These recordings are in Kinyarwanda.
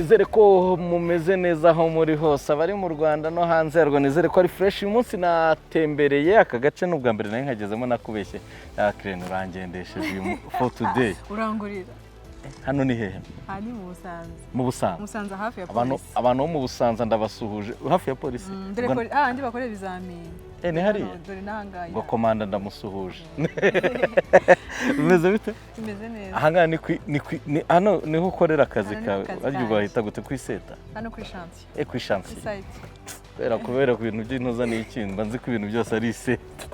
Nizere ko mumeze neza aho muri hose, abari mu Rwanda no hanze yarwo, nizere ko ari fresh. Uyu munsi natembereye aka gace, ni ubwa mbere nari nkagezemo, nakubeshye. Kirene, urangendesheje uyu for today. Urangurira. Hano ni hehe? Aha ni mu Busanza. Mu Busanza. Musanza, hafi ya Abantu polisi. Abantu bo mu Busanza ndabasuhuje, hafi ya polisi. Dore ahandi bakorera ibizamini. Eh, ni hariya? Hano, dore n'ahangaha. Ngo komanda, ndamusuhuje. Bimeze bite? Bimeze neza. Ahangaha ni hano niho ukorera akazi Hano ni kawe? ku kazi Arya kanjye. Bahita gute, ku iseta? Hano kuri chantier. Eh, ku chantier. Site. Kubera ku bintu by'intuza n'ikindi, mba nzi ko ibintu byose ari iseta.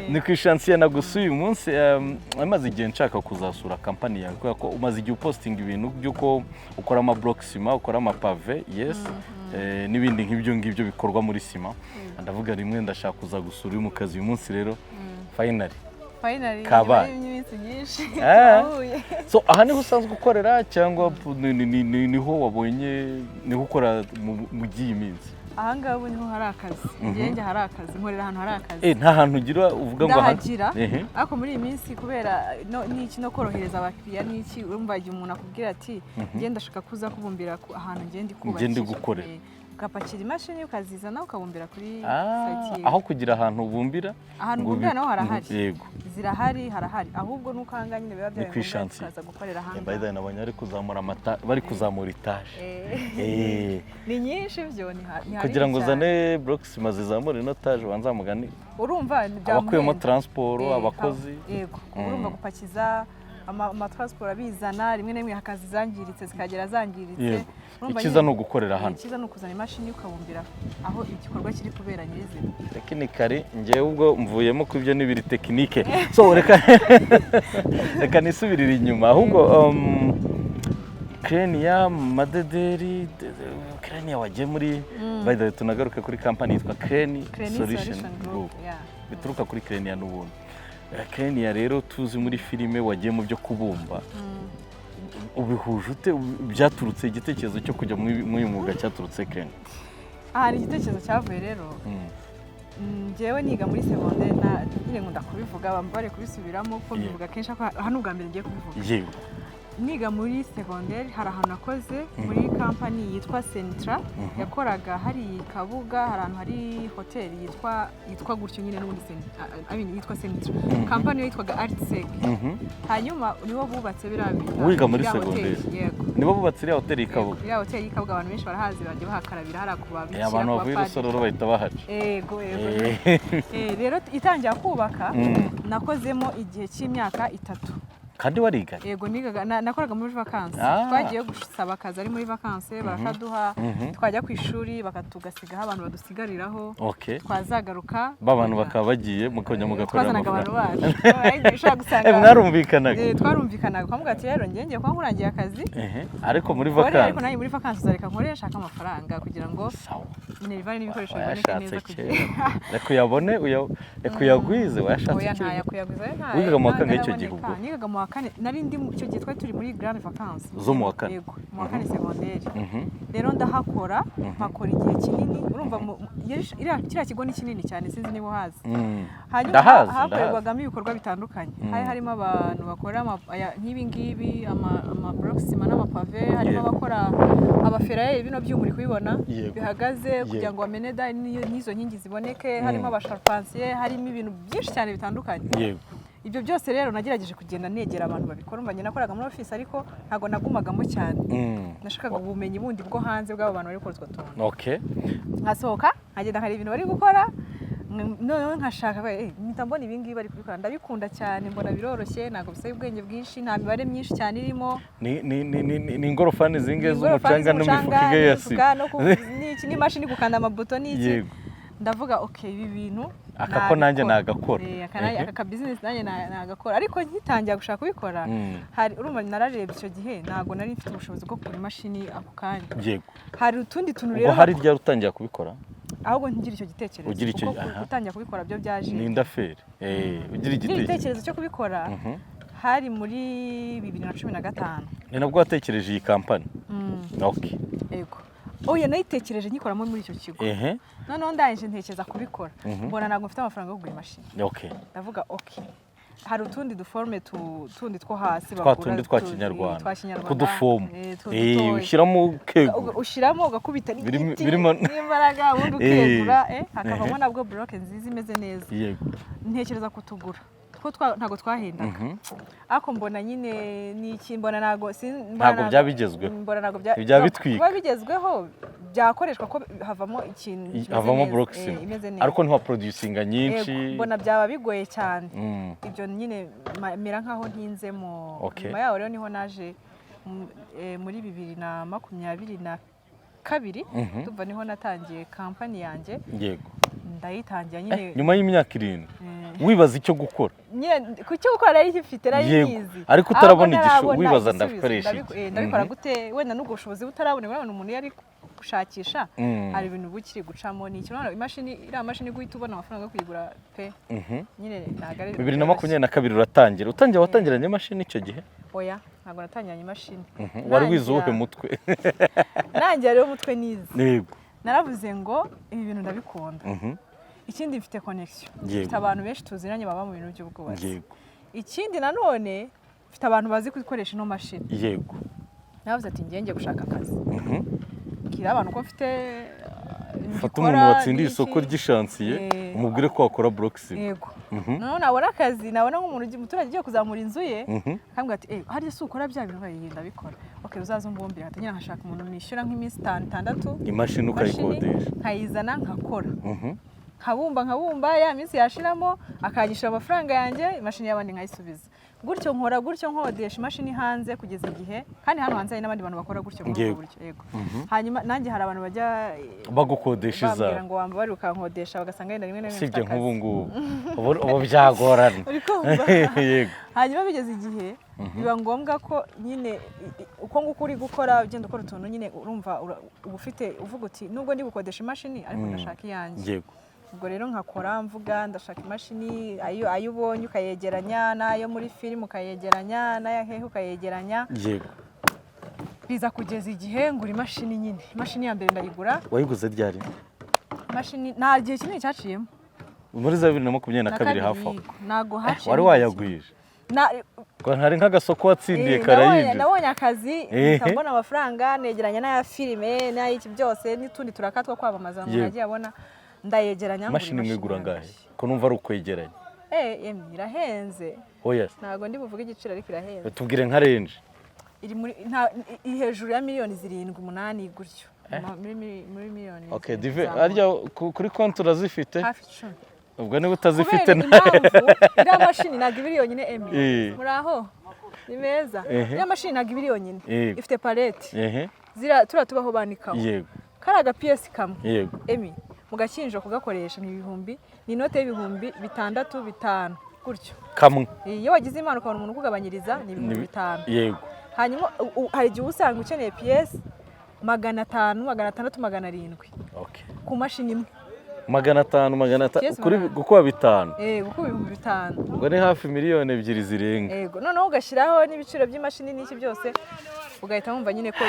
Ni ku ishansiye nagusuye uyu munsi. Maze igihe nshaka kuzasura kampani yawe, kubera ko umaze igihe upostinga ibintu by'uko ukora ama block sima, ukora amapave, yes, n'ibindi nk'ibyo ngibyo bikorwa muri sima. Ndavuga rimwe ndashaka kuza gusura uri mu kazi. Uyu munsi rero finally. Finally. Kabaye. Nyuma y'iminsi myinshi Eh. twahuye. So aha niho usanzwe ukorera, cyangwa niho wabonye, niho ukora mu by'iyi minsi? Ahangaha ubu niho hari akazi. Njye njya hari akazi, nkorera ahantu hari akazi. Eh, nta hantu ugira uvuga ngo aha? Ndahagira. Ehe. Ariko muri iyi minsi, kubera n'iki, no korohereza abakiriya n'iki, urumva igihe umuntu akubwira ati: "Njye ndashaka kuza kubumbira ahantu njye ndi kubakira." Njye ndi gukorera. Eh, ugapakira imashini ukazizana, ukabumbira kuri Ah, site. aho kugira ahantu ubumbira Ahantu ngo ubumbira naho harahari. Zirahari, harahari. Ahubwo nuko ahangaha nyine biba Ni byabaye ku ngombwa ishansiye. tukaza gukorera By ahangaha. the way, nabonye bari kuzamura amata, bari kuzamura etaje. Eh, ni nyinshi byo, ni hanini Kugira ngo cyane. uzane block sima zizamura ino etaje, ubanza mugani Urumva abakuyemo byamuhenda. transport, Eh, abakozi. Yego, urumva gupakiza amatransport abizana, rimwe na rimwe hakaza izangiritse, zikagera zangiritse. Urumva Icyiza nyine ni ugukorera hano. Icyiza ni ukuzana imashini ukabumbira aho igikorwa kiri kubera nyirizina. Technically, ngewe ubwo mvuyemo ku ibyo n'ibiri technique, so reka nisubirire inyuma ahubwo. Krenia Madederi, Krenia wagiye muri, by the way, tunagaruke kuri kampani yitwa Kreni Kreni Solution Solution Group. Group, yeah. Bituruka kuri Krenia n'ubundi. Krenia rero tuzi muri filime, wagiye mu byo kubumba, ubihuje ute? Byaturutse, igitekerezo cyo kujya muri uyu mwuga cyaturutse, Krenia? Ahantu igitekerezo cyavuye rero, njyewe niga muri segonderi, na nyine nkunda kubivuga, bambare kubisubiramo kuko mbivuga kenshi, ariko aha ni ubwa mbere ngiye kubivuga. Niga muri segonderi, hari ahantu nakoze muri kampani yitwa Sentra, yakoraga hari i Kabuga, hari ahantu hari hoteli yitwa gutyo nyine n'ubundi, I mean, yitwa Sentra. Kampani yo yitwaga Artsec. Hanyuma nibo bubatse biriya Wiga muri iriya hoteli. segonderi? Yego. Nibo bubatse iriya hoteli i Kabuga? Iriya hoteli y'i Kabuga, abantu benshi barahazi, bajya bahakarabira hariya ku babikira, Abantu ku bavuye i bapadiri. Rusororo bahita bahaca. Yego. Rero itangira kubaka, nakozemo igihe cy'imyaka 3. Kandi wariganye? Yego, nigaga, nakoraga muri vacances. Twagiye gusaba akazi ari muri vacances, barakaduha. Twajya ku ishuri bakatugasigaho abantu badusigariraho. Twazagaruka Ba bantu bakaba bagiye, mukongera mugakorera twazanaga abantu amafaranga. bacu. Ushobora gusanga Mwarumvikanaga? Eh, twarumvikanaga, ukamubwira ati: "Rero njye ngiye kuba nkurangiye akazi, Ehe, ariko muri nkore, ariko vacances nanjye muri vacances uzareka nkore, nshaka amafaranga kugira ngo Sawa. minerval n'ibikoresho biboneke Wayashatse neza ku kera. gihe." Reka uyabone, reka uyagwize, wayashatse Oya, kera. ntayakuyagwiza ayo ntayo. Wigaga mu wa kangahe icyo Ntaraboneka. gihe ubwo? Nigaga mu wa kane. Nari ndi icyo gihe twari turi muri grande vacances. Zo mu wa kane? Yego, mu wa kane segonderi. Rero ndahakora, mpakora igihe kinini. Urumva kiriya kigo ni kinini cyane, sinzi niba uhazi. Hanyuma Ndahazi, ndahazi. hakorerwagamo ibikorwa bitandukanye. Hari harimo abantu bakora nk'ibi ngibi, ama block sima n'amapave, harimo abakora abaferayeri, bino byuma uri kubibona bihagaze, kugira ngo bamene n'izo nkingi ziboneke, harimo abacharpentier, harimo ibintu byinshi cyane bitandukanye. Ibyo byose rero nagerageje kugenda negera abantu babikora. Umva, njye nakoraga muri office, ariko ntabwo nagumagamo cyane. Nashakaga ubumenyi bundi bwo hanze bw'abo bantu bari gukora utwo tuntu. Nkasohoka nkagenda nkareba ibintu bari gukora, noneho nkashaka, mpita mbona ibi ngibi bari kubikora, ndabikunda cyane, mbona biroroshye, ntabwo bisaba ubwenge bwinshi, nta mibare myinshi cyane irimo. Ni ingorofani zingahe Ingorofani z'umucanga n'imifuka ingahe ya sima? n'imifuka n'iki, n'imashini gukanda amabuto n'iki. Ndavuga: "Ok, ibi bintu Aka ko nanjye nabikora." nagakora. Aka aka ka business nanjye nagakora. Ariko ngitangira gushaka kubikora, hari, urumva nararebye, icyo gihe ntabwo nari mfite ubushobozi bwo kugura imashini ako kanya. Hari utundi tuntu Ubwo rero hari ryari utangira kubikora? Ahubwo ngira icyo gitekerezo, Ugira icyo kuko gutangira kubikora byo byaje Ni indaferi. Ugira ngira igitekerezo. Igitekerezo cyo kubikora hari muri 2015. Ni nabwo watekereje iyi kampani? Yego. Oya, nayitekereje nyikoramo muri icyo kigo. Noneho ndangije ntekereza kubikora, mbona ntabwo mfite amafaranga yo kugura imashini. Ndavuga: "Ok, Hari utundi duforme tundi two hasi Twa bagura, tundi twa kinyarwanda. Twa kinyarwanda. Tw'udufomu. Dutoya. Ushyiramo ukegura. Ushyiramo ugakubita n'igiti n'imbaraga, ubundi ukegura, hakavamo nabwo bloc nziza imeze neza. Ntekereza kutugura two ntabwo twahendaga, ariko mbona nyine ni iki, mbona ntabwo mbona Ntabwo byaba bigezweho. Mbona ntabwo bya Byaba no, bitwika. Kuba bigezweho byakoreshwa ko havamo ikintu kimeze Havamo neza, bloc sima. Imeze neza. Ariko ntiwaproducinga nyinshi. Yego, mbona byaba bigoye cyane. Ibyo nyine mera nkaho ntinzemo. Nyuma yaho rero niho naje muri 2022, ndumva niho natangiye kampani yanjye. Ndayitangira nyine. Nyuma y'imyaka 7 wibaza icyo gukora. Nyine ku cyo gukora nari nkifite, nari nkizi. Ariko utarabona Ahubwo ntarabona wibaza igisubizo. ndakoresha iki? Ndabikora gute? Wenda n'ubwo bushobozi butaraboneka. Urabona umuntu iyo ari gushakisha, hari ibintu uba ukiri gucamo. Ni ikintu imashini, iriya mashini guhita ubona amafaranga yo kuyigura pe, nyine ntabwo ari 2022 uratangira, utangira watangiranye imashini icyo gihe? Oya, ntabwo natangiranye imashini. Wari wize uwuhe mutwe? Nangira rero umutwe nize, naravuze ngo ibi bintu ndabikunda. Ikindi, mfite connection, mfite abantu benshi tuziranye baba mu bintu by'ubwubatsi. Ikindi nanone, mfite abantu bazi gukoresha ino mashini. Naravuze ati ngiye gushaka akazi, mbwira abantu ko mfite Fata mbikora umuntu watsindiye n'iki. isoko ry'ishansiye, umubwire ko wakora bloc sima. Yego. Noneho nabona akazi, nabona nk'umuntu umuturage ugiye kuzamura inzu ye, akambwira ati: "Eh, harya si ukora bya bintu?" Nkayihinda, ndabikora. Okay, uzaze umbumbire. Nkahita nkashaka umuntu nishyura nk'iminsi itanu, itandatu. Imashini Imashini ukayikodesha. nkayizana, nkakora, nkabumba, nkabumba, ya minsi yashiramo akanyishyura amafaranga yanjye, imashini y'abandi nkayisubiza. Gutyo nkora gutyo, nkodesha imashini hanze kugeza igihe. Kandi hano hanze hari n'abandi bantu bakora gutyo muri ubwo buryo, yego. Hanyuma nanjye hari abantu bajya Bagukodesha bambwira izawe. ngo wamba ukankodesha, bagasanga wenda rimwe na rimwe Usibye mfite akazi. nk'ubu ngubu ubu byagorana. Uri kumva? Yego. Hanyuma bigeze igihe biba ngombwa ko nyine uko nguko uri gukora, ugenda ukora utuntu nyine, urumva uba ufite uvuga uti nubwo ndi gukodesha imashini ariko ndashaka iyanjye. Ubwo rero nkakora mvuga ndashaka imashini, ayo ubonye ukayegeranya, n'ayo muri filime ukayegeranya, n'aya hehe ukayegeranya. Biza kugeza igihe ngura imashini nyine. Imashini ya mbere ndayigura. Wayiguze ryari? Imashini nta gihe kinini cyaciyemo. Muri za 2022 hafi aho? Yego. Ntabwo haciyemo Wari igihe wayagwije? Ngo hari nk'agasoko watsindiye karayinjiza. Nabonye akazi, mpita mbona amafaranga, negeranya n'aya filime n'ay'iki byose n'utundi turaka two kwamamaza umuntu yagiye abona, ndayegeranya, ngura Imashini imwe igura ya angahe? mbere. Ko numva ari ukwegeranya. Emwe, irahenze. Oya. Ntabwo ndi buvuge igiciro, ariko irahenze. Tubwire nka range. Iri muri iri hejuru ya miliyoni 7, 8 gutyo. Muri miliyoni Okay, zirindwi dive kuzamura. harya kuri konti urazifite? Hafi 10. Ubwo niba utazifite Kubera impamvu, iriya mashini ntabwo iba iri yonyine, emi. Muri aho ni meza. Iriya mashini ntabwo iba iri yonyine. Ifite palette, ziriya turiya tubaho banikaho, kariya agapiyesi kamwe, emi, mu gakinjiro kugakoresha ni ibihumbi, ni inote y'ibihumbi 6, 5 gutyo. Kamwe? Iyo wagize imana ukabona umuntu ukugabanyiriza, ni ibihumbi 5. Hanyuma hari igihe uba usanga ukeneye piyesi 500, 600, 700 ku mashini imwe. 500, 500 Piyesi kuri 500. gukuba 5. Gukuba 5000. Ubwo ni hafi miliyoni 2 zirenga. Yego, noneho ugashyiraho n'ibiciro by'imashini n'iki byose, ugahita wumva nyine ko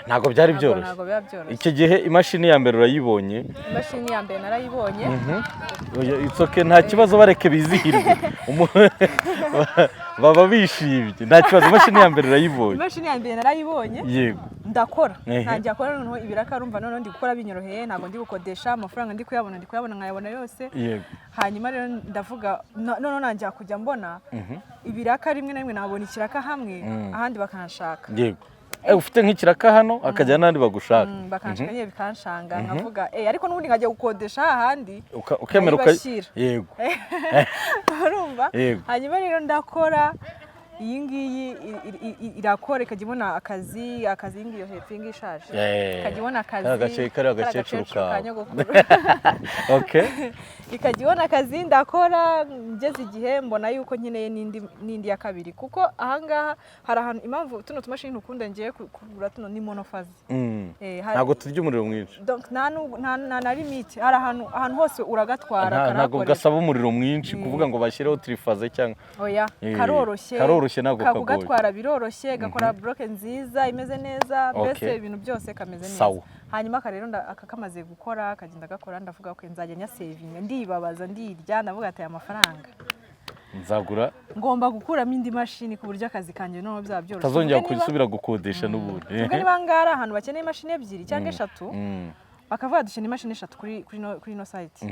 Ntabwo byari byoroshye. Ntabwo biba byoroshye. Icyo gihe imashini ya mbere urayibonye? Imashini ya mbere narayibonye. Oya, it's okay, nta kibazo, bareke bizihirwe. Baba bishimye, nta kibazo. Imashini ya mbere urayibonye? Imashini ya mbere narayibonye. Ndakora, ntangira gukora noneho ibiraka. Urumva noneho ndi gukora binyoroheye, ntabwo ndi gukodesha, amafaranga ndi kuyabona, ndi kuyabona nkayabona yose. Hanyuma rero ndavuga noneho nangira kujya mbona ibiraka rimwe na rimwe, nabona ikiraka hamwe, ahandi bakanshaka. Yego. Ufite nk'ikiraka hano akajya n'ahandi bagushaka. Bakanshaka nyine, bikanshanga, nkavuga ariko n'ubundi nkajya gukodesha hahandi. Ukemera Nkayibashyira. Urumva? Yego. Hanyuma rero ndakora, iyi ngiyi irakora, ikajya ibona akazi. Akazi iyi ngiyi yo hepfo, iyi ngiyi ishaje, ikajya ibona akazi. Kariya gakecuru kariya kawe. Ka nyogokuru. Ikajya ibona akazi, ndakora, ngeze igihe mbona yuko nkeneye n'indi ya kabiri, kuko ahangaha hari ahantu impamvu tuno tumashini ntukunda ngiye kugura tuno ni monophasé. Ntabwo turya umuriro mwinshi. Donc nta na limite, hari ahantu hose uragatwara, Ntabwo karakorera. gasaba umuriro mwinshi kuvuga ngo bashyireho triphasé cyangwa Oya, karoroshye. Karoroshye, ntabwo kagoye. Kugatwara biroroshye, gakora bloc nziza imeze neza, mbese ibintu byose kameze neza. Hanyuma aka rero aka kamaze gukora, kagenda gakora, ndavuga ko nzajya nyasevinga. Ndibabaza, ndirya, ndavuga ati aya mafaranga Nzagura. Ngomba gukuramo indi mashini ku buryo akazi kanjye noneho byaba byoroshye. Utazongera Tuvuge gusubira gukodesha n'ubundi. Tuvuge niba ngaha ari ahantu bakeneye imashini ebyiri cyangwa eshatu, bakavuga dukeneye imashini eshatu kuri ino site,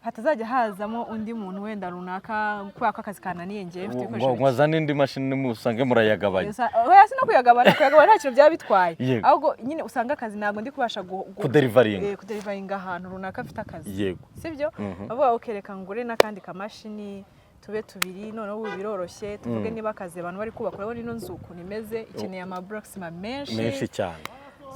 hatazajya hazamo undi muntu wenda runaka kubera ko akazi kananiye, ngewe mfite ibikoresho Ngo bike. ngo azane indi mashini, musange murayagabanya. Oya, si no kuyagabana, kuyagabana nta kintu byaba bitwaye. Ahubwo nyine usanga akazi ntabwo ndi kubasha Kudeliveringa. Kudeliveringa ahantu runaka afite akazi. Sibyo? Mhm. Bavuga ok, reka ngure n'akandi kamashini, tube tubiri, noneho ubu biroroshye. Tuvuge niba akazi abantu bari kubaka, urabona ino nzu ukuntu imeze, ikeneye amabloc ciment menshi. Menshi cyane.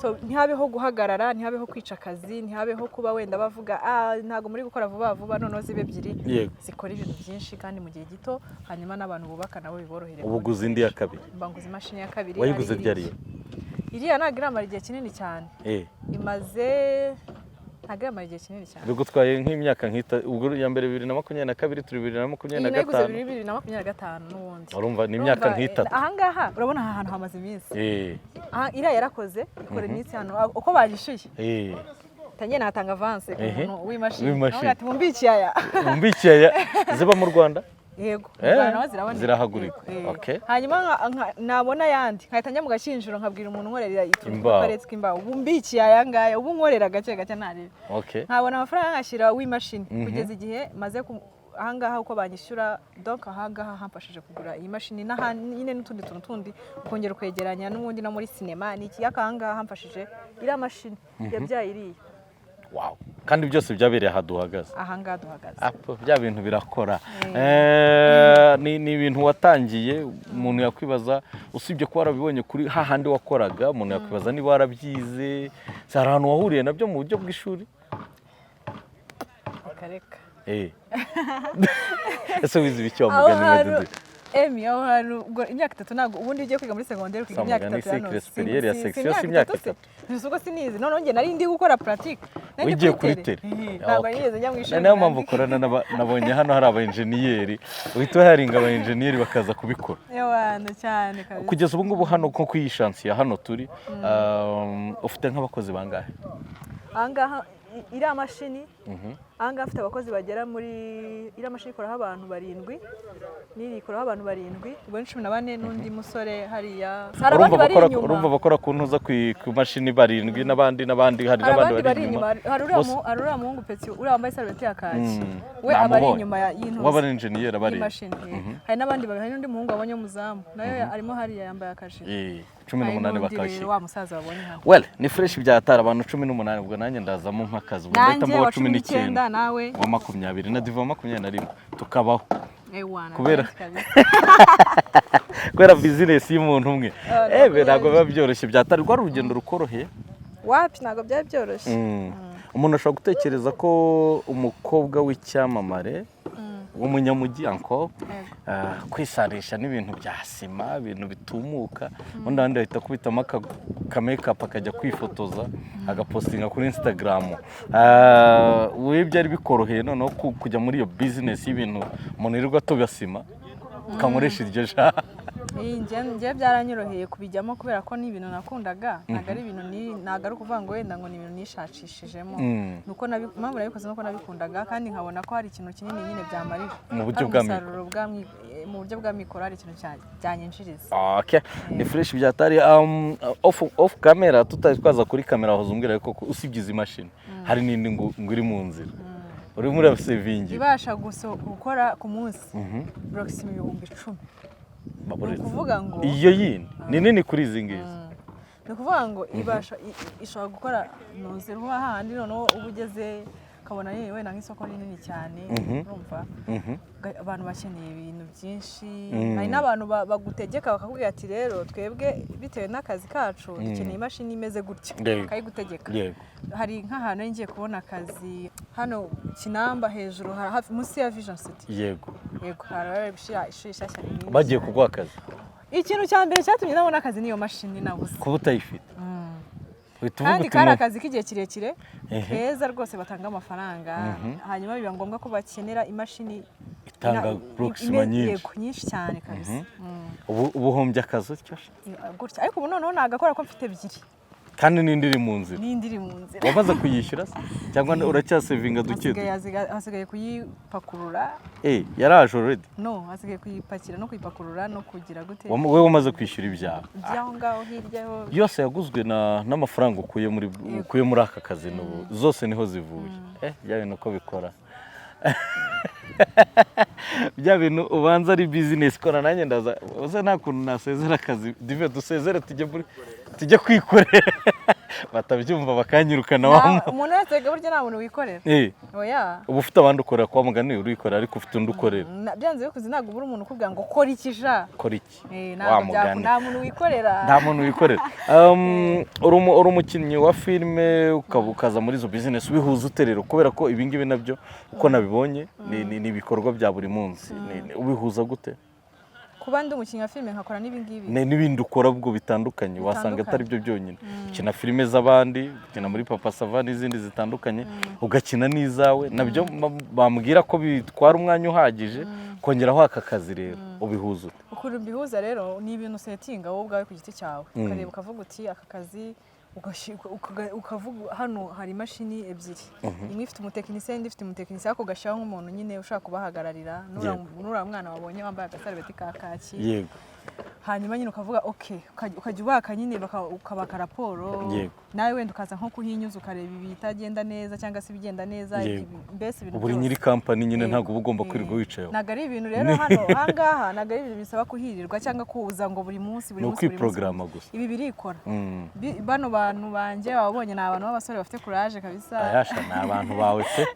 So ntihabeho guhagarara, ntihabeho kwica akazi, ntihabeho kuba wenda bavuga ah, ntabwo muri gukora vuba vuba. Noneho zibe ebyiri, zikora ibintu byinshi kandi mu gihe gito, hanyuma n'abantu bubaka nabo biborohere. Ubu uguze indi ya kabiri? Mbanguza imashini ya kabiri. Wayiguze Ari ryari? iriya. Iriya ntabwo iramara igihe kinini cyane. Imaze, ntabwo iramara igihe kinini cyane. Bigutwaye nk'imyaka nk'ita ubwo iya mbere 2022, turi bibiri na makumyabiri Iyi na nayiguze gatanu. 2025 n'ubundi. Urumva ni imyaka Urumva, nk'itatu. Ahangaha urabona aha hantu hamaze iminsi. Aha iriya yarakoze, ikora iminsi hano uko bayishyuye, tangiye natanga avance ku muntu w'imashini. W'imashini. Nawe ati mumbikiye aya. Mumbikiye aya. Ziba mu Rwanda? Yego, mu Rwanda naho ziraboneka. Zirahagurika. Yego. Okay. Hanyuma nabona ayandi nkahita njya mu Gakinjiro, nkabwira umuntu unkorera utuntu Imbaho. tw'udupareti tw'imbaho, ubu mbikiye aya ngaya, ubu nkorera gake gake ntarebe. Nkabona amafaranga nkashyira w'imashini, kugeza igihe maze ahangaha uko banyishyura. Donc ahangaha hamfashije kugura iyi mashini n'ahandi nyine n'utundi tuntu tundi, ukongera ukwegeranya n'ubundi no muri sinema ni iki. Ahangaha hamfashije iriya mashini yabyaye iriya. Wow, kandi byose byabereye aha duhagaze. Ahangaha duhagaze. Apo, bya bintu birakora. Ni ibintu watangiye, umuntu yakwibaza, usibye ko warabibonye kuri hahandi wakoraga, umuntu yakwibaza niba warabyize. Si hari ahantu wahuriye nabyo mu buryo bw'ishuri? Reka reka. Ese wize ibiki wa Aho mugani hantu Dudu? Emi, aho hantu ubwo imyaka 3 ntabwo, ubundi iyo ugiye kwiga muri segonderi ukiga Sa imyaka mugani itatu hano. cycle supérieur ya section si imyaka se? 3. Gusa ubwo sinize, noneho njye nari ndi gukora pratique. Nari ndi Wigiye kuri terrain? Ntabwo nigeze njya mu ishuri. Niyo mpamvu nandike. ukorana nabonye hano hari aba enjeniyeri, uhita uharinga aba enjeniyeri bakaza kubikora. Ewana, cyane kabisa. Kugeza ubu ngubu hano nko ku iyi chantier hano turi, ufite nk'abakozi bangahe? Ahangaha iriya mashini, ahangaha afite abakozi bagera muri, iriya mashini ikoraho abantu barindwi, n'iri ikoraho abantu barindwi, ubwo ni 14 n'undi musore hariya. Hari abandi Urumva bari bakora inyuma. Urumva bakora ku ntuza ku mashini barindwi, n'abandi n'abandi, hari Hari n'abandi abandi bari bari inyuma. inyuma. Hari uriya hari uriya muhungu petit, uriya wambaye isarubeti ya kaki, we aba ari Namubonye. inyuma y'intuza Waba ari enjeniyeri aba ari y'imashini. Hari n'abandi babiri, hari n'undi muhungu wabonye w'umuzamu nawe arimo hariya yambaye akajire. Cumi Hari n'umunani n'undi rero bakawushyira. wa musaza wabonye hano. Well, ni fresh byatara abantu 18, ubwo nanjye ndazamo nk'akazi, ubwo ndahita Nanjye mba wa cumi 19, n'icyenda, nawe wa 20 na Diva wa 21, tukabaho. Ewana, kabisa. Kubera business y'umuntu umwe. Ah, Ebe, ntabwo biba byoroshye byatari, rwari urugendo rukoroheye. Wapi, ntabwo byari byoroshye. Umuntu ashobora gutekereza ko umukobwa w'icyamamare w'umunyamujyi anko kwisanisha n'ibintu bya sima, ibintu bitumuka, ubundi abandi bahita akubitamo aka makeup akajya kwifotoza, agapostinga kuri Instagram. Wowe byari bikoroheye noneho kujya muri iyo business y'ibintu umuntu yirirwa atoba sima, ukankoresha iryo jambo? Iyi njye byaranyoroheye kubijyamo kubera ko ni ibintu nakundaga, ntabwo ari ibintu ntabwo ari ukuvuga ngo wenda ngo ni ibintu nishakishijemo. Nuko impamvu nabikoze nuko nabikundaga kandi nkabona ko hari ikintu kinini nyine byamarira. Mu buryo Hari bwa umusaruro mu buryo bwa mikoro, hari ikintu byanyinjiriza. Okay. Ni fresh byatari. Off camera, tutari twaza kuri kamera, wahoze umbwira ko usibye izi mashini hari n'indi ngo iri mu nzira urimo urasevingira. Ibasha gukora ku munsi bloc ciment 10,000. Ni Baburetse. ukuvuga ngo Iyo yindi ni nini kuri izi ngizi? Ni ukuvuga ngo ibasha ishobora gukora ntuzi ruba hahandi noneho uba ugeze ukabona yewe wenda nk'isoko rinini cyane, urumva abantu bakeneye ibintu byinshi. Hari n'abantu bagutegeka bakakubwira ati rero twebwe bitewe n'akazi kacu dukeneye imashini imeze gutya, bakayigutegeka. Hari nk'ahantu nari ngiye kubona akazi hano Kinamba hejuru, hafi munsi ya Vision City. Yego, hari abari gushyira ishuri rishyashya rinini Bagiye cyane. kuguha akazi? Ikintu cya mbere cyatumye nabona akazi niyo mashini nabuze. Kuba utayifite uhita uvuga Kandi uti kari akazi k'igihe kirekire, keza rwose, batanga amafaranga, hanyuma biba ngombwa ko bakenera imashini Itanga bloc ciment nyinshi. Yego, nyinshi cyane kabisa. Ubu uhombye akazi utyo? Gutya, ariko ubu noneho nagakora ko mfite ebyiri. Kandi n'indi iri mu nzira. N'indi iri mu nzira. Wamaze kuyishyura se cyangwa uracyasevinga duke Hasigaye duke? Hasigaye kuyipakurura. Eh, yaraje already? No, hasigaye kuyipakira no kuyipakurura no kugira gute. Wowe wamaze kwishyura ibyawe? By'aho ngaho hirya ho. Yose yaguzwe n'amafaranga ukuye muri Yego. ukuye muri aka kazi n'ubu, zose niho zivuye. Eh, bya bintu uko bikora, bya bintu ubanza ari business kora. Nanjye ndaza uze, nta kuntu nasezera akazi dive, dusezere tujye muri, tujye kwikorera, batabyumva bakanyirukana wa Umuntu wese burya, nta muntu wikorera. Eh, oya. Uba ufite abandi ukorera, kwa mugani urikorera ariko ufite undi ukorera. Byanze bikunze ntabwo ubura umuntu ukubwira ngo kora iki sha. Kora iki. Eh, Wa ntabwo mugani. nta muntu wikorera. Nta muntu wikorera. Uri umukinnyi wa filime, ukaba ukaza muri izo business, ubihuza ute rero? Kubera ko ibi ngibi nabyo uko nabibonye ni ibikorwa bya buri munsi. Ubihuza gute? Kuba ndi umukinnyi wa filime nkakora n'ibi ngibi? N'ibindi ukora ubwo bitandukanye, wasanga atari byo byonyine. Ukina filime z'abandi, ukina muri Papa Sava n'izindi zitandukanye, ugakina n'izawe, nabyo bambwira ko bitwara umwanya uhagije, kongeraho aka kazi. Rero ubihuza ute? Ukuntu mbihuza rero, ni ibintu usetinga wowe ubwawe ku giti cyawe, ukareba ukavuga uti aka kazi, ukavuga hano hari imashini ebyiri, imwe ifite umutekinisiye, indi ifite umutekinisiye, ariko ugashyiraho nk'umuntu nyine ushaka kubahagararira, nuriya mwana wabonye wambaye agasarubeti ka kaki. Hanyuma nyine ukavuga ok, ukajya ubaka nyine, ukabaka raporo. Nawe wenda ukaza nko kuhinyuza, ukareba ibitagenda neza cyangwa se ibigenda neza. Mbese ibintu Uba uri byose. nyiri company nyine. Yego. Ntabwo uba ugomba kwirirwa wicayeho. Ntabwo ari ibintu rero hano ahangaha, ntabwo ari ibintu bisaba kuhirirwa cyangwa kuza ngo buri munsi, buri Ni munsi, buri munsi. ukwiporogaramu gusa. Ibi birikora. Bano bantu banjye wabonye ni abantu b'abasore bafite courage kabisa. Ayasha ni abantu bawe pe,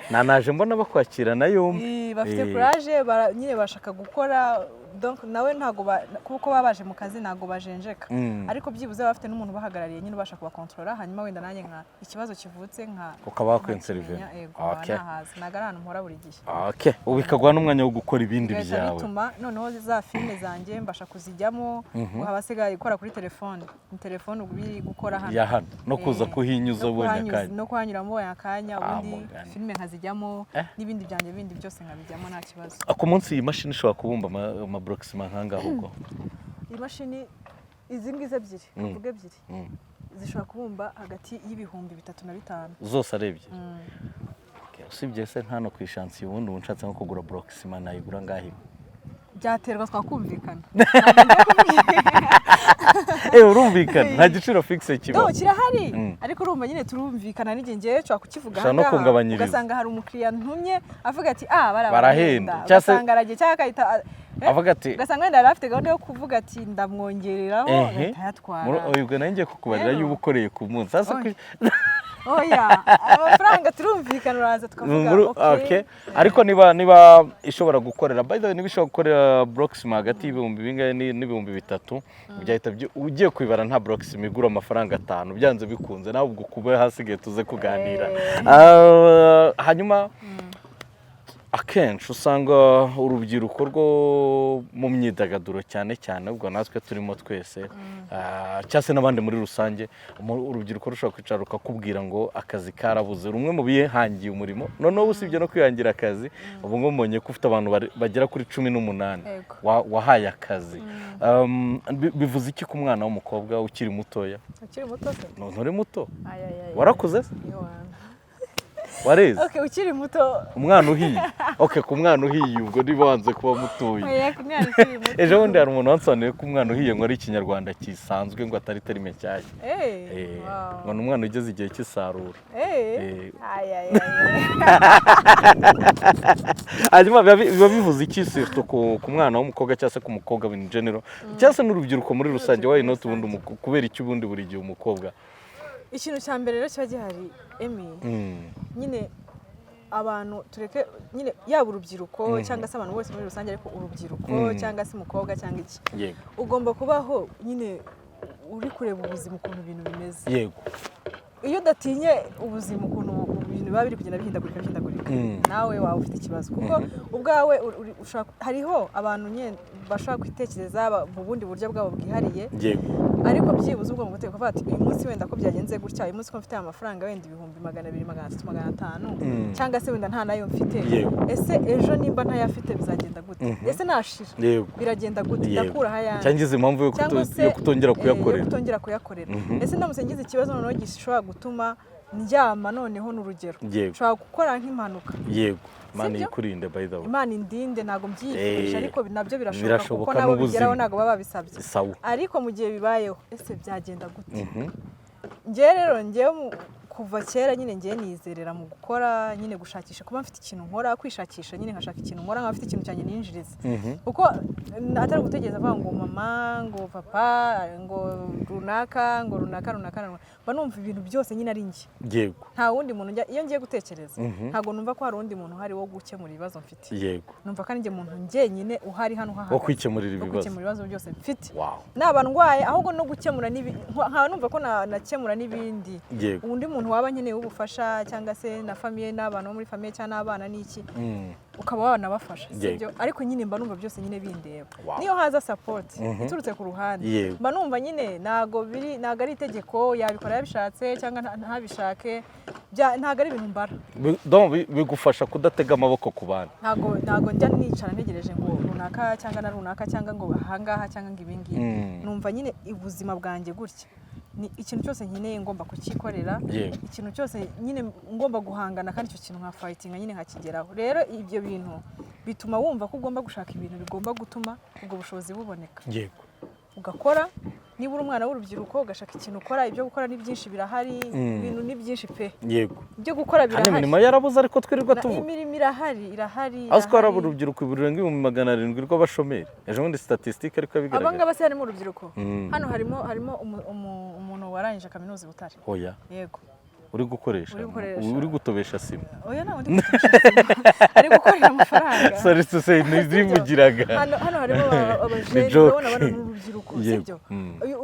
nanaje mbona bakwakira na yombi. Bafite courage, nyine bashaka gukora, donc nawe ntabwo kuko baba baje mu kazi ntabwo bajenjeka. Ariko byibuze baba bafite n'umuntu ubahagarariye nyine ubasha kubakontorora, hanyuma wenda nanjye nka ikibazo kivutse nka Ukaba wakwenserivera. nkakimenya, yego, nkaba nahaza. Ntabwo ari ahantu mpora buri gihe. Okay, ubu bikaguha n'umwanya wo gukora ibindi Bigahita byawe. bituma noneho za filime zanjye mbasha kuzijyamo, haba hasigaye gukora kuri telefone, ni telefone ubu iri gukora hano. Ya hano no kuza kuhinyuza no ubonye akanya. No kuhanyura mbonye akanya, Ah, ubundi mugani. filime nkazijyamo n'ibindi byanjye bindi byose nkabijyamo nta kibazo. Ku munsi iyi mashini ishobora kubumba amaburokisima nk'angahe ubwo? Iyi mashini, izi ngizi ebyiri, tuvuge ebyiri, zishobora kubumba hagati y'ibihumbi 3 na 5. Zose ari ebyiri? Okay, usibye se nk'hano ku ishansiye, ubundi ubu nshatse nko kugura burokisima nayigura ngahe imwe? Byaterwa, twakumvikana. Eh, urumvikana, nta giciro fixe No, kibaho? kirahari. Ariko urumva nyine turumvikana n'igihe ngewe nshobora kukivuga Ushobora no ahangaha, kungabanyiriza. ugasanga hari umukiriya ntumye avuga ati ah, bariya Barahenda. barahenda. Cyangwa se Ugasanga aragiye cyangwa akahita avuga ati ugasanga wenda yari afite gahunda yo kuvuga ati ndamwongereraho, agahita ayatwara. Ubwo nanjye ngiye kukubarira Rero. y'uba ukoreye ku munsi. Sasa Oya. Oya, amafaranga turumvikana, uraza tukavuga. Okay. Okay. Ariko niba ishobora gukorera, by the way, niba ishobora gukorera Proxima hagati y'ibihumbi bingahe n'ibihumbi 3, byahita ugiye kubibara, nta Proxima igura amafaranga 5 byanze bikunze. Nawe ubwo kuba hasigaye tuze kuganira. Ah, hanyuma akenshi usanga urubyiruko rwo mu myidagaduro cyane cyane, ubwo natwe turimo twese, cyangwa se n'abandi muri rusange, urubyiruko rushobora kwicara rukakubwira ngo akazi karabuze. Rumwe mu bihangiye umurimo, noneho usibye no kwihangira akazi, ubu ngubu mbonye ko ufite abantu bagera kuri 18 wahaye akazi. Bivuze iki ku mwana w'umukobwa ukiri mutoya? Ukiri muto se? Nturi muto. Ay, ay, ay. Warakuze se? Yohana. Wareze? Okay, ukiri muto. Umwana uhiye, okay, ku mwana uhiye ubwo niba wanze kuba mutoya. Oya, ku mwana ukiri muto. Ejo bundi hari umuntu wansobanuriye ko umwana uhiye ngo ari ikinyarwanda kisanzwe, ngo atari terme nshyashya. Eh, wow. Ngo ni umwana ugeze igihe cy'isarura. Ay, ay, ay, Hanyuma biba bivuze iki surtout ku mwana w'umukobwa cyangwa se ku mukobwa in general, cyangwa se n'urubyiruko muri rusange? Why not ubundi kubera iki ubundi buri gihe umukobwa? Ikintu cya mbere rero kiba gihari, Emi, nyine abantu tureke nyine, yaba urubyiruko cyangwa se abantu bose muri rusange, ariko urubyiruko cyangwa se umukobwa cyangwa iki, ugomba kubaho nyine uri kureba ubuzima ukuntu ibintu bimeze. Iyo udatinye ubuzima ukuntu ibintu biba biri kugenda bihindagurika bihindagurika, nawe waba ufite ikibazo, kuko ubwawe hariho abantu nyine bashobora kwitekereza mu bundi buryo bwabo bwihariye. Ariko byibuze ubwo mu gutegeka ukavuga ati: "Uyu munsi wenda ko byagenze gutya, uyu munsi ko mfite amafaranga wenda 200,000, 300, 500, cyangwa se wenda nta nayo mfite, ese ejo nimba ntayafite bizagenda gute? Ese nashira biragenda gute? Ndakuraho ayandi?" Cyangwa izi mpamvu yo Cyangwa se yo kutongera yo kuyakorera. Kutongera kuyakorera. Ese ndamutse ngize ikibazo noneho gishobora gutuma ndyama, noneho ni urugero, nshobora gukora nk'impanuka, Yego, Imana Sibyo? ikurinde, by the way. Imana indinde, ntabwo mbyifurije, ariko nabyo birashoboka, Birashoboka kuko nabo n'ubuzima. bigeraho, ntabwo baba babisabye. Ariko mu gihe bibayeho, ese byagenda gute? Njyewe rero, njyewe kuva kera nyine njyewe nizerera mu gukora nyine, gushakisha, kuba mfite ikintu nkora, kwishakisha nyine, nkashaka ikintu nkora, nkaba mfite ikintu cyanjye ninjiriza, kuko atari ugutegereza avuga ngo mama, ngo papa, ngo runaka, ngo runaka, runaka, runaka. Mba numva ibintu byose nyine ari njye. Nta wundi muntu njya, iyo ngiye gutekereza, ntabwo numva ko hari undi muntu uhari wo gukemura ibibazo mfite. Numva ko ari njye muntu njyenyine uhari hano Wo hahagaze kwikemurira wo ibibazo. gukemura ibibazo byose mfite. Naba ndwaye, ahubwo no gukemura nkaba numva ko nakemura n'ibindi. Undi muntu waba nkeneye ubufasha, cyangwa se na famille, n'abantu bo muri famille, cyangwa n'abana n'iki, ukaba wanabafasha, sibyo? Ariko nyine mba numva byose nyine bindeba. Niyo haza support iturutse ku ruhande, mba numva nyine ntago biri, ntago ari itegeko, yabikora yabishatse cyangwa ntabishake, ntago ari ibintu mbara. Donc bigufasha kudatega amaboko ku bandi. Ntago njya nicara ntegereje ngo runaka cyangwa na runaka, cyangwa ngo ahangaha, cyangwa ngo ibingibi. Numva nyine ubuzima bwanjye gutya, ni ikintu cyose nkeneye ngomba kucyikorera, ikintu cyose nyine ngomba guhangana, kandi icyo kintu nka fightinga nyine nkakigeraho. Rero ibyo bintu bituma wumva ko ugomba gushaka ibintu bigomba gutuma ubwo bushobozi buboneka, ugakora. Niba uri umwana w'urubyiruko, ugashaka ikintu ukora. Ibyo gukora ni byinshi, birahari. Ibintu ni byinshi pe. Ibyo gukora Kandi birahari. imirimo yarabuze, ariko twirirwa tuvuga. Imirimo irahari, irahari, Azi ko hari irahari. urubyiruko rurenga 700,000 rw'abashomeri? Ejo bundi statistique ariko Aba bigaragara. ngaba se harimo urubyiruko? Hano harimo umuntu warangije kaminuza i Butare. Oya. Yego. Uri gukoresha Uri gukoresha. Uri gutobesha sima. Oya, ntabwo ndi gutobesha sima, ari gukorera amafaranga. Sorry to say, nizivugiraga. Hano harimo abajene. Ni joke. Urabona bano ni urubyiruko, sibyo?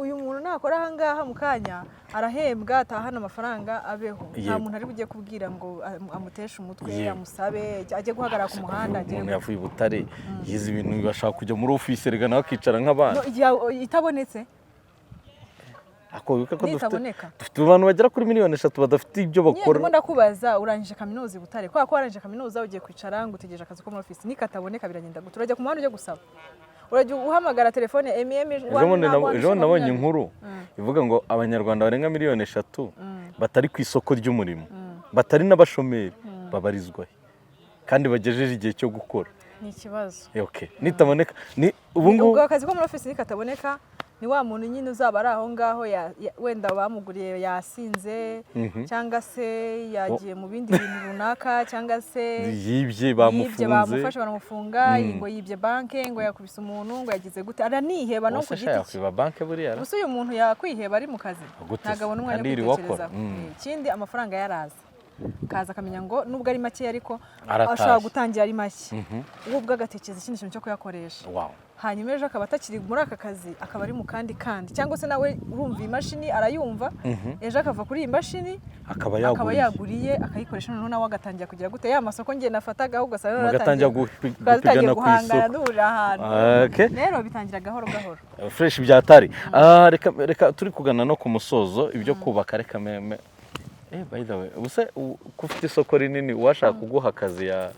Uyu muntu nakora ahangaha mu kanya arahembwa, atahana amafaranga, abeho. Nta muntu ari bujye kubwira ngo amuteshe umutwe, amusabe ajye guhagarara ku muhanda, agere Umuntu yavuye i Butare, yize ibintu, bashaka kujya muri office, rega nawe akicara nk'abandi. No, igihe itabonetse, Ako wibuke ko dufite nitaboneka. dufite abantu bagera kuri 3 miliyoni badafite ibyo Nyine bakora. ndimo ndakubaza, urangije kaminuza i Butare, kubera ko warangije kaminuza ugiye kwicara ngo utegereje akazi ko muri office, nikataboneka biragenda gute? Urajya ku muhanda ujya gusaba? Urajya uhamagara telefone MM? Ejo bundi nabonye inkuru ivuga ngo Abanyarwanda barenga 3 miliyoni batari ku isoko ry'umurimo, batari n'abashomeri, babarizwa he kandi bagejeje igihe cyo gukora? Ni ikibazo. Okay, nitaboneka ni ubu ngubu. Ubwo akazi ko muri office nikataboneka, ni wa muntu nyine uzaba ari aho ngaho, wenda bamuguriye yasinze, cyangwa se yagiye mu bindi bintu runaka, cyangwa se yibye, yibye, bamufunze. Bamufashe baramufunga, ngo yibye banke, ngo yakubise umuntu, ngo yagize gute, araniheba no Wose ku giti sha cye. Yakwiba banke buriya ra? Gusa uyu muntu yakwiheba ari mu kazi? Gute se? Ntabwo abona umwanya Kandi wo yiriwe akora. kwitekerezaho. Ikindi, amafaranga yaraza, akaza akamenya ngo nubwo ari make, ariko Aratashye. ashobora gutangira ari make, we ubwe agatekereza ikindi kintu cyo kuyakoresha. Hanyuma ejo akaba atakiri muri aka kazi, akaba ari mu kandi kandi, cyangwa se nawe urumva iyi mashini arayumva, ejo akava kuri iyi mashini Akaba akaba yaguriye. yaguriye, akayikoresha, noneho nawe agatangira kugira gute ya masoko ngiye nafataga, ahubwo ugasanga noneho Mugatangira tukaba dutangiye gupigana ku guhangana, isoko. duhurira ahantu. Rero bitangira gahoro gahoro. Fresh byatari. Reka reka, turi kugana no ku musozo, ibyo kubaka, reka meme. By the way, ubuse ko ufite isoko rinini, uwashaka kuguha akazi ya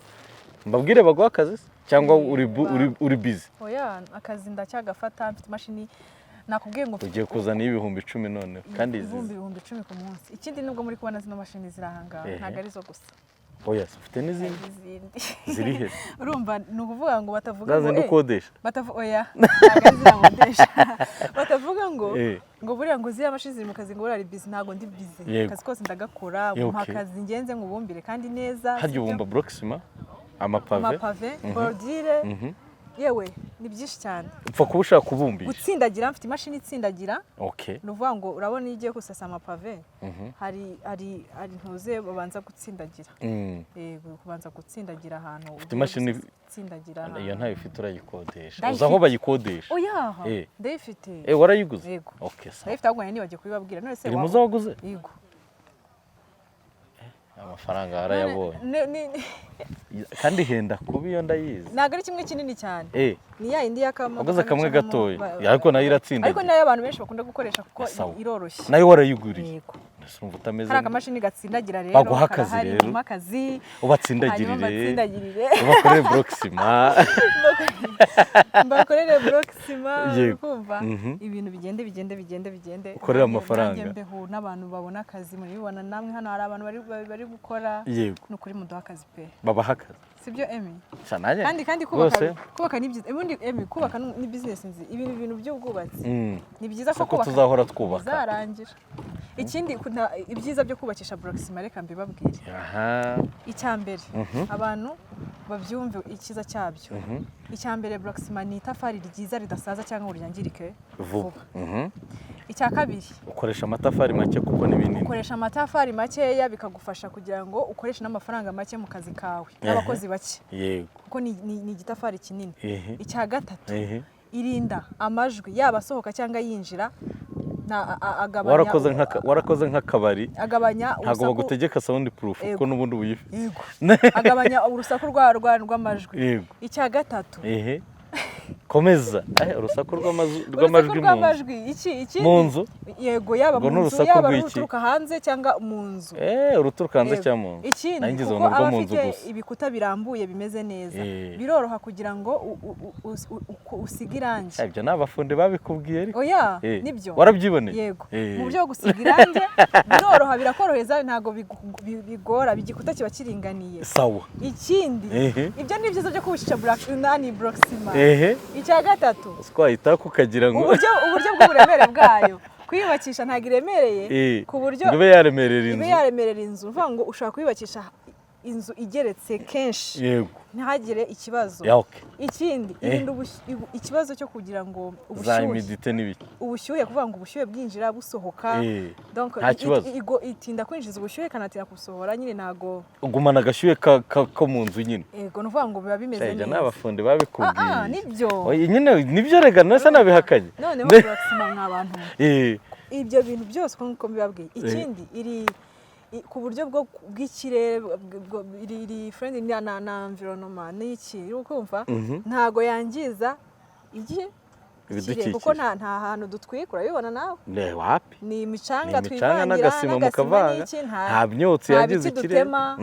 mbabwire baguha akazi se? Cyangwa uri busy? Oya, akazi ndacyagafata, mfite imashini, nakubwiye ngo mfite Ugiye kuzana 10,000 noneho kandi izi 10,000 ku munsi. Ikindi, nubwo muri kubona zino mashini ziri aha ngaha, ntabwo ari zo gusa. Oya, ufite n'izindi? Hari izindi. Ziri he? Urumva, ni ukuvuga ngo batavuga Za ngo zindi ukodesha? Oya, ntabwo ari ziriya nkodesha. Batavuga ngo ngo buriya ngo ziriya mashini ziri mu kazi, ngo buriya ari busy. Ntabwo ndi busy. Akazi kose ndagakora. Mpa akazi ngenze ngubumbire kandi neza, Harya sibyo? ubumba bloc ciment, amapave? Amapave, bordure, yewe ni byinshi cyane. Upfa kuba ushaka kubumbisha. Gutsindagira, mfite imashini itsindagira. Ni ukuvuga ngo urabona iyo ugiye gusasa amapave, hari ntuze babanza gutsindagira. Kubanza gutsindagira ahantu Ufite imashini? Gutsindagira Iyo ahantu. ntayo ufite, urayikodesha? Ndayifite. Uzi aho bayikodesha? Oya, ndayifite. Warayiguze? Yego. Okay, sawa. Ndayifite, ahubwo nari nibagiwe kubibabwira. None se Iri mu zo waguze? Yego. Amafaranga warayabonye. Kandi henda kuba iyo, ndayizi. Ntabwo ari kimwe kinini cyane. Ni ya yindi y'akamodoka. Waguze kamwe bicaramo. Gatoya. Ariko nayo iratsindagira. Ariko nayo abantu benshi bakunda gukoresha kuko Sawa. iroroshye. Nayo warayiguriye? Yego. Ese urumva utameze Hari akamashini gatsindagira rero. Baguha akazi Karahari, rero. mumpe akazi. Ubatsindagirire. Hanyuma mbatsindagirire. Ubakorere bloc ciment. Mbakorere bloc ciment. Kumva ibintu bigende, bigende, bigende, bigende. Ukorere amafaranga. Nanjye mbeho n'abantu babona akazi. Murabibona namwe, hano hari abantu bari gukora. Ni ukuri, muduha akazi pe. Babaha akazi. Sibyo, Emi? Sha, nanjye Kandi kubaka, rwose. kubaka ni byiza ubundi, Emi. Kubaka ni business nzi, ibintu by'ubwubatsi ni byiza ko ko kubaka tuzahora twubaka. bizarangira. Ikindi, ibyiza byo kubakisha bloc ciment, reka mbibabwire. Icya mbere, abantu babyumve icyiza cyabyo. Icya mbere, bloc ciment ni itafari ryiza ridasaza cyangwa ngo ryangirike vuba. Icya kabiri, Ukoresha amatafari make kuko ni binini. Ukoresha amatafari makeya, bikagufasha kugira ngo ukoreshe n'amafaranga make mu kazi kawe n'abakozi bake, kuko ni igitafari kinini. Icya gatatu, irinda amajwi, yaba asohoka cyangwa yinjira, agabanya Warakoze nk'akabari. Agabanya Ntabwo urusaku. bagutegeka sound proof kuko n'ubundi uyifite. Yego, agabanya urusaku rw'amajwi. Icya gatatu, Komeza. Urusaku urusaku rw'amajwi mu nzu. rw'amajwi. Iki ikindi, Mu nzu? Yego, yaba Ngo mu nzu, n'urusaku yaba rw'iki? ruturuka hanze cyangwa mu nzu. Uruturuka hanze Yego. cyangwa mu nzu. Ikindi, Nanjye ngize kuko ngo ni urwo aba mu nzu afite gusa. ibikuta birambuye bimeze neza, biroroha kugira ngo usige irangi. Ibyo ni abafundi babikubwiye ariko. Oya, nibyo. Warabyiboneye? Yego. Mu buryo bwo gusiga irangi biroroha, birakorohereza, ntabwo bigora, igikuta kiba kiringaniye. Ikindi, ibyo ni ibyiza byo kubakisha nani, bloc ciment. Icya gatatu, Twahita kukagira ngo uburyo bw'uburemere bwayo, kuyubakisha ntabwo iremereye ku buryo ngo ibe yaremerera ibe inzu. Yaremerera inzu. Uvuga ngo ushobora kuyubakisha inzu igeretse kenshi, ntihagire ikibazo. Ya, okay. Ikindi, irinda ikibazo cyo kugira ngo Za ubushyuhe, humidité n'ibiki. ubushyuhe, kuvuga ngo ubushyuhe bwinjira busohoka. Donc, Nta kibazo. itinda kwinjiza ubushyuhe, ikanatinda gusohora nyine, ntago Ugumana agashyuhe ko mu nzu nyine. Yego, ni ukuvuga ngo biba bimeze Ibyo ni neza. abafundi babikubwiye. Nibyo. Oya, nyine nibyo rega, nasa nabihakanye. Noneho bloc ciment, mwa bantu, Eh, ibyo bintu byose uko nguko mbibabwiye. Ikindi, iri ku buryo bw'ikirere, iri friendly na environment n'iki, uri kumva? Ntago yangiza iki? Ikirere, kuko Ibidukikije. nta hantu dutwika, urabibona nawe. Ne, wapi. Ni imicanga Ni imicanga twivangira n'agasima n'agasima mukavanga. n'iki, Nta myotsi nta yangiza biti ikirere. dutema,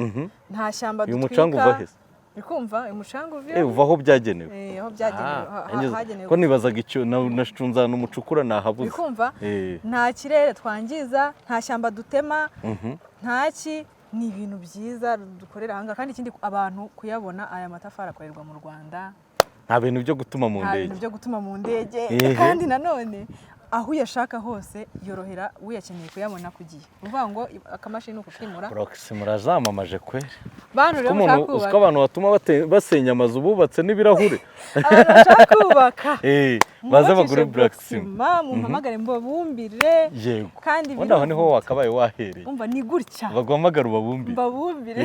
nta shyamba Uyu dutwika. mucanga uva he se? Uri kumva, uyu mucanga uva Uva aho byagenewe. Aho byagenewe, hagenewe. Ko nibazaga icyo nacunze ahantu umucukura nahabuze. Uri kumva? Eh. Nta kirere twangiza, nta shyamba dutema, nta ki. Ni ibintu byiza dukorera ahangaha. Kandi ikindi, abantu kuyabona, aya matafari akorerwa mu Rwanda. Nta bintu byo gutuma mu Nta bintu ndege. byo gutuma mu ndege. Kandi nanone aho uyashaka hose, yorohera uyakeneye kuyabona ku gihe. Ni ukuvuga ngo akamashini ni ukukimura. Bloc ciment murazamamaje kweri. Bantu rero Ko umuntu mushaka uziko kubaka, abantu batuma basenya amazu bubatse n'ibirahure. abantu bashaka kubaka, Baze bagure mwubakishe bloc ciment. bloc ciment, mumpamagare mbabumbire. Kandi Ubundi aho niho birihuta. wakabaye wahereye. Umva, ni gutya. Baguhamagara ubabumbire. Mbabumbire.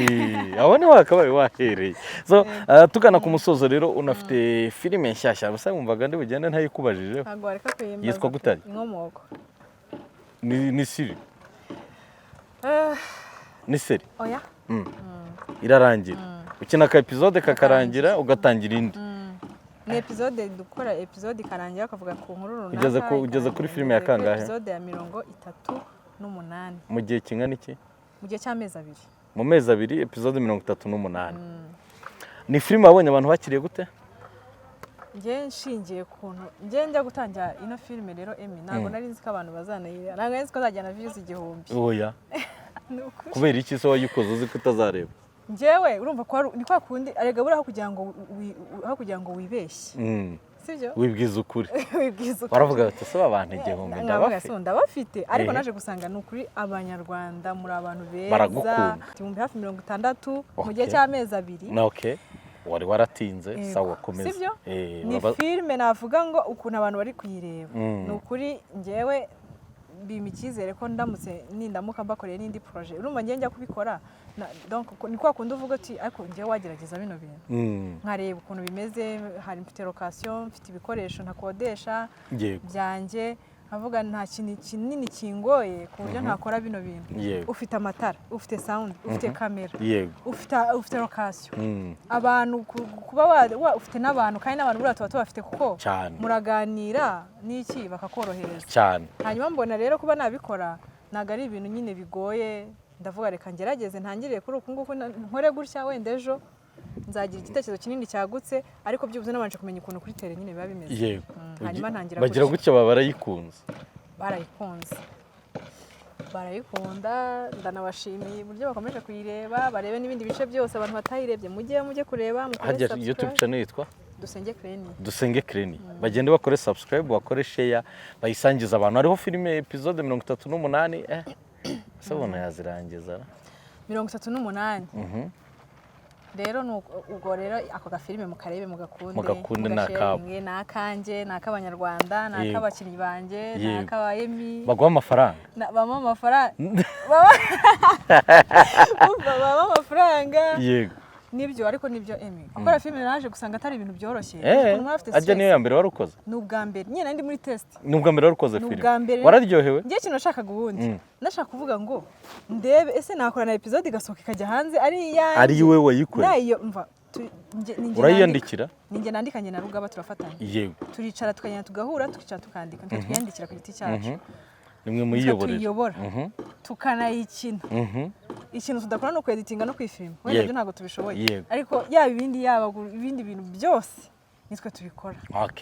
Aho niho wakabaye wahereye. So, tugana ku musozo rero, unafite filime nshyashya, gusa wumvaga ndi bugende ntayikubajijeho. Ntabwo wareka kuyimbaza. Yitwa gute? Inkomoko. Ni série? Ni série? Oya. Irarangira, ukina aka episode kakarangira, ugatangira indi. Ni episode, dukora episode ikarangira, bakavuga ku nkuru runaka. Ugeze kuri Ikarangira. filime ya Ngeze kuri kangahe? episode ya 38. Mu gihe kingana iki? Mu gihe cy'amezi 2. Mu mezi 2, episode 38. Ni filime wabonye abantu bakiriye gute? Njye nshingiye kuntu njye njya gutangira ino filime rero, Emi, ntabwo nari nzi ko abantu bazanayireba, ntabwo nari nzi ko azajyana views 1000. Oya. Ni ukuri. Kubera iki se wayikoze uzi ko utazareba? Njyewe urumva ko ni kwa kundi arega buriya, aho kugira ngo wibeshye, sibyo? Wibwiza ukuri. Wibwiza ukuri. Waravuga bati: "Ese aba bantu 1000 Nkavuga, ndabafite?" "Se ndabafite?" Ariko naje gusanga ni ukuri, Abanyarwanda muri abantu beza. Baragukunda. 60,000 hafi mu gihe cy'amezi 2. Na okay, wari waratinze. Yego. Sawa, komeza. Sibyo? Ni filime navuga ngo ukuntu abantu bari kuyireba, ni ukuri njyewe bimpa icyizere ko ndamutse nindamuka mbakoreye n'indi projet. Urumva njye njya kubikora donc ni kwa kundi uvuga uti: "Ariko njyewe wagerageza bino bintu, nkareba ukuntu bimeze." Hari mfite location, mfite ibikoresho ntakodesha byanjye. Nkavuga nta kintu kinini kingoye ku buryo ntakora bino bintu. Ufite amatara, ufite sound, ufite kamera, ufite location, abantu kuba ufite n'abantu, kandi n'abantu buriya tuba tubafite kuko muraganira n'iki, bakakorohereza. Hanyuma mbona rero kuba nabikora ntabwo ari ibintu nyine bigoye. Ndavuga reka ngerageze ntangirire kuri uku nguku, nkore gutya, wenda ejo nzagira igitekerezo kinini cyagutse, ariko byibuze nabanje kumenya ukuntu kuri terrain nyine biba bimeze. Hanyuma ntangira Bagira gutya. gutya, baba barayikunze. Barayikunze, barayikunda. Ndanabashimiye uburyo bakomeje kuyireba, barebe n'ibindi bice byose. Abantu batayirebye mujye kureba, mukore Hajya YouTube subscribe. channel yitwa? Dusenge Clenia. Dusenge Clenia. Bagende bakore subscribe, bakore share, bayisangize abantu. Hariho filime episode 38. Ese ubona yazirangiza ra? 38. Rero ubwo rero ako gafilime mukarebe, mugakunde. Mugakunde, ni akabo. Mugasharinge, ni akanjye, ni ak'Abanyarwanda, ni ak'abakinnyi banjye, ni ak'aba Emmy. Baguha amafaranga. Bampa amafaranga. Umva, bampa amafaranga. Nibyo, ariko nibyo Emmy, gukora filime naje gusanga atari ibintu byoroshye. Ukuntu muba bafite Ajya stress. niyo ya mbere wari ukoze? Ni ubwa mbere nyine nari ndi muri test. Ni ubwa mbere wari ukoze Ni filime? ubwa mbere. Wararyohewe? Njye ikintu nashakaga ubundi, ndashaka kuvuga ngo ndebe ese nakora na episode igasohoka ikajya hanze ari iyanjye. Ari iwe wayikoreye? Nayo mva ni njye. Urayiyandikira? Nandika. Ni njye nandika, njye na Rugaba turafatanya. Turicara tukagenda tugahura, tukicara tukandika, nitwe twiyandikira ku giti cyacu. Nimwe Nitwe muyiyoborera? tuyiyobora, tukanayikina. Ikintu tudakora ni ukweditinga no kwifilima wenda, ibyo ntabwo tubishoboye. Ariko yaba ibindi, yaba ibindi bintu byose nitwe tubikora.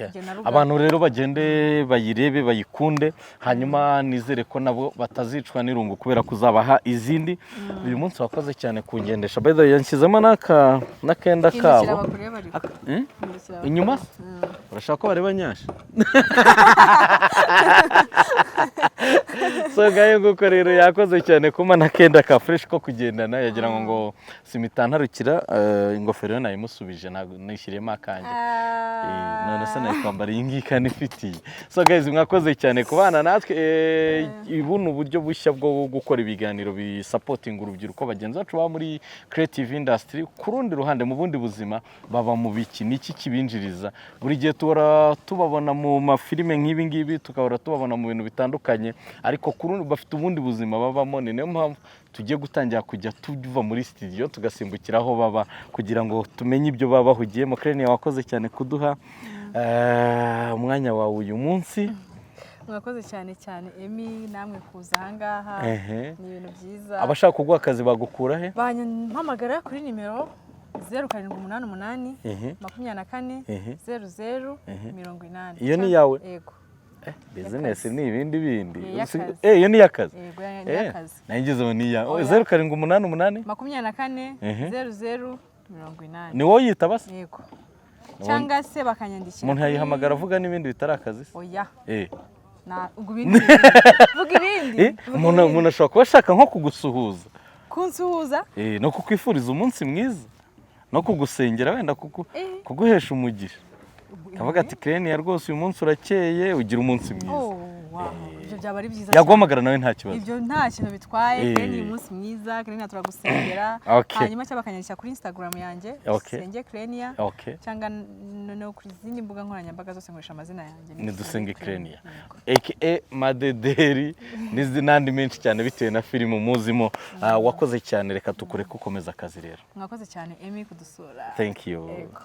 Njye na Rugaba. Abantu rero bagende bayirebe, bayikunde, hanyuma nizere ko nabo batazicwa n'irungu kubera ko uzabaha izindi. Uyu munsi wakoze cyane kungendesha. By the way, yanshyizemo n'aka n'akenda Hindukira kabo. bakurebe ariko. Eh? Hindukira. Inyuma se? Urashaka ko bareba nyasha? So ngayo nguko rero, yakoze cyane kuma n'akenda ka fresh ko kugendana. Yagira ngo simitantarukira ingofero yo nayimusubije, ntabwo nishyiriyemo akanjye. None se nari kwambara iyi ngiyi kandi ifitiye? So guys, mwakoze cyane kubana natwe. Ubu ni uburyo bushya bwo gukora ibiganiro bisapotinga urubyiruko bagenzi bacu baba muri creative industry. Ku rundi ruhande, mu bundi buzima baba mu biki? Ni iki kibinjiriza? Buri gihe tuhora tubabona mu mafilime nk'ibi ngibi, tukahora tubabona mu bintu bitandukanye, ariko ku rundi bafite ubundi buzima babamo. Ni niyo mpamvu tugiye gutangira kujya tuva muri studio tugasimbukira aho baba kugira ngo tumenye ibyo baba bahugiyemo. Clenia, wakoze cyane kuduha umwanya wawe uyu munsi. Mwakoze cyane cyane Emmy, namwe kuza ahangaha. Ni ibintu byiza. Abashaka kuguha akazi bagukura he? Bampamagara kuri nimero 0788 24 00 80. Iyo ni iyawe? Yego. Business ni ibindi bindi. Ni iy'akazi. Iyo ni iy'akazi? Yego, ni iy'akazi. Nanjye ngo ni iyawe. Oya. 0788 24 00 80. Ni wowe yitaba se? Yego, cyangwa se bakanyandikira. Umuntu yayihamagara avuga n'ibindi bitari akazi se? Oya. Na ubwo ibindi, vuga ibindi. Vuga Umuntu ibindi. Umuntu ashobora kuba ashaka nko kugusuhuza. Kunsuhuza? No kukwifuriza umunsi mwiza, no kugusengera wenda, kuguhesha umugisha, kavuga ati: "Clenia rwose uyu munsi urakeye, ugira umunsi mwiza." Oh, wow. Ibyo byaba ari byiza cyane. Yaguhamagara nawe nta kibazo? Ibyo nta kintu bitwaye. Clenia, umunsi mwiza Clenia, turagusengera. Hanyuma cyangwa bakanyandikira kuri Instagram yanjye, Dusenge Clenia, cyangwa no kuri izindi mbuga nkoranyambaga zose nkoresha amazina yanjye. Ni Dusenge Clenia, Yego. aka Madederi n'andi menshi cyane bitewe na filime umuzimo. Ah, wakoze cyane, reka tukureke ukomeza akazi rero. Mwakoze cyane Emmy kudusura. Thank you. Yego.